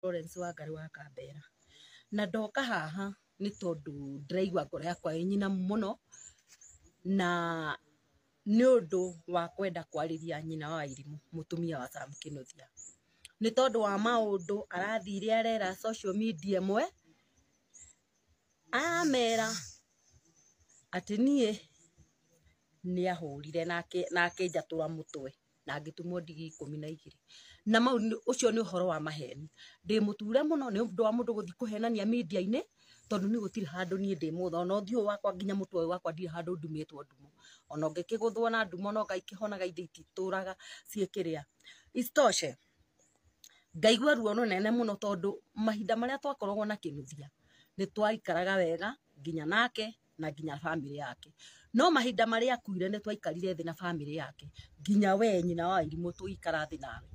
Florence Wangari wa Kambera. Na ndoka haha nĩ tondũ ndĩraigua ngoro yakwa ĩ nyinamu mũno, na nĩ ũndũ wa kwenda kwarĩria nyina wa Irimũ, mũtumia wa Sam Kĩnuthia. Nĩ tondũ wa maũndũ arathire arera social media ĩmwe, aramera atĩ niĩ nĩ ahũrire na akĩnjatũra mũtwe na ngĩtumwo ndigi 12. Na mau ũcio nĩ ũhoro wa maheni. Ndĩ mũture mũno nĩ ũndũ wa mũndũ gũthiĩ kũhenania media-inĩ, tondũ niĩ gũtirĩ handũ niĩ ndĩ mũtha, ona ũthiũ ũyũ wakwa nginya mũtwe ũyũ wakwa ndirĩ handũ ndumĩtwo ndumo. Ona ũngĩkĩgũthwo na ndumo no Ngai kĩhonaga ithe ititũraga ciĩkĩrĩa. Isitoshe, ngaigua ruo rũnene mũno tondũ mahinda marĩa twakoragwo na Kĩnuthia, nĩ twaikaraga wega nginya nake na nginya bamĩrĩ yake. No mahinda marĩa akuire nĩ twaikarire thĩ na bamĩrĩ yake, nginya we nyina wa Irimũ tũgĩikara thĩ nawe.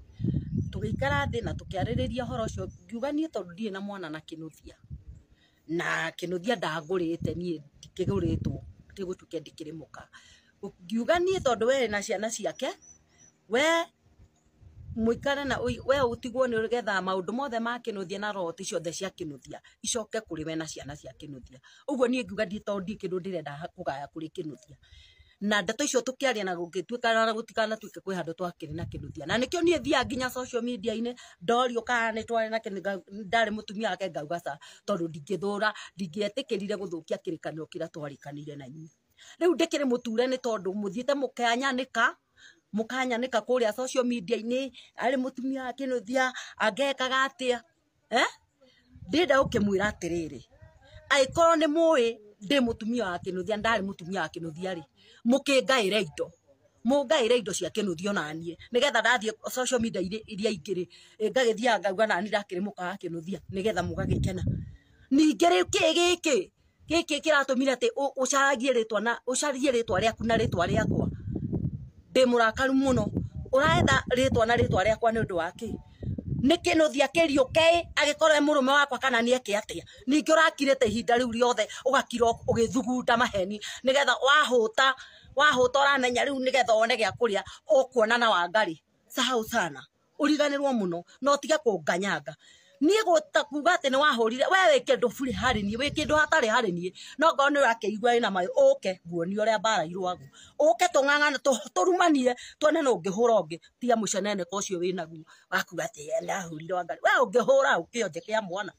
Tũgĩikara thĩ na tũkĩarĩrĩria ũhoro ũcio, ngiuga niĩ tondũ ndirĩ na mwana na Kĩnuthia, na Kĩnuthia ndangũrĩte niĩ ndikĩgũrĩtwo, tigũtuĩke ndikĩrĩ mũka. Ngiuga niĩ tondũ we na ciana ciake, we mũikare na we ũtigwo nĩ getha maũndũ mothe ma Kĩnuthia na roti ciothe cia Kĩnuthia icoke kũrĩ we na ciana cia Kĩnuthia. Ũguo niĩ ngiuga ndiĩ tondũ ndirĩ kĩndũ ndĩrenda kũgaya kũrĩ Kĩnuthia. Na ndeto icio tũkĩaria na gũgĩtuĩka na gũtikanatuĩke kwĩ handũ twakĩrĩ na Kĩnuthia. Na nĩkĩo niĩ thiaga nginya social media-inĩ ndorio kana nĩ twarĩ na Kĩnuthia, ndarĩ mũtumia wake ngauga ca, tondũ ndingĩthũra, ndingĩetĩkĩrire gũthũkia kĩrĩkanĩro kĩrĩa twarĩkanĩire na inyuĩ. Rĩu ndĩkĩrĩ mũture nĩ tondũ mũthiĩte mũkanyanĩka, mũkanyanĩka kũrĩa social media-inĩ, arĩ mũtumia wa Kĩnuthia, angekaga atĩa? Ndĩrenda gũkĩmwĩra atĩrĩrĩ, angĩkorwo nĩ mũĩ ndĩ mũtumia wa Kĩnuthia, ndarĩ mũtumia wa Kĩnuthia rĩ, mũkĩngaĩre indo. Mũngaĩre indo cia Kĩnuthia ona niĩ, nĩgetha ndathiĩ social media iria ingĩ rĩ, ngagĩthiaga ngauga nani ndakĩrĩ mũka wa Kĩnuthia, nĩgetha mũgagĩkena. Ningĩ rĩ, kĩ gĩkĩ? Gĩkĩ kĩratũmire atĩ ũcaragie rĩtwa na ũcarie rĩtwa rĩaku na rĩtwa rĩakwa. Ndĩ mũrakaru mũno. Ũretha rĩtwa na rĩtwa rĩakwa nĩ ũndũ wa kĩ? Nĩ Kĩnuthia kĩriũke agĩkorwo e mũrũme wakwa kana nĩ eke atĩa? Ningĩ ũrakirĩte ihinda rĩu rĩothe ũgakira ũgĩthugunda maheni nĩgetha wahũta, wahũta ũramenya rĩu nĩgetha wone gĩa kũrĩa ũkuona na Wangari. Sahau sana. Ũriganĩrwo mũno na ũtige kũnganyanga. Niĩ gũta kuga atĩ nĩ wahũrire, we wĩ kĩndũ burĩ harĩ niĩ, wĩ kĩndũ hatarĩ harĩ niĩ. No ngorwo nĩ ũrakĩigua wĩna mayũ, ũke nguonie ũrĩa mbara irũagwo. Ũke tũng'ang'ane, tũrumanie, tuone nũ ũngĩhũra ũngĩ. Tiga mũceneneko ũcio wĩnaguo wa kuga atĩ ndahũrire Wangari. We ũngĩhũra ũ kĩonje kĩa mwana?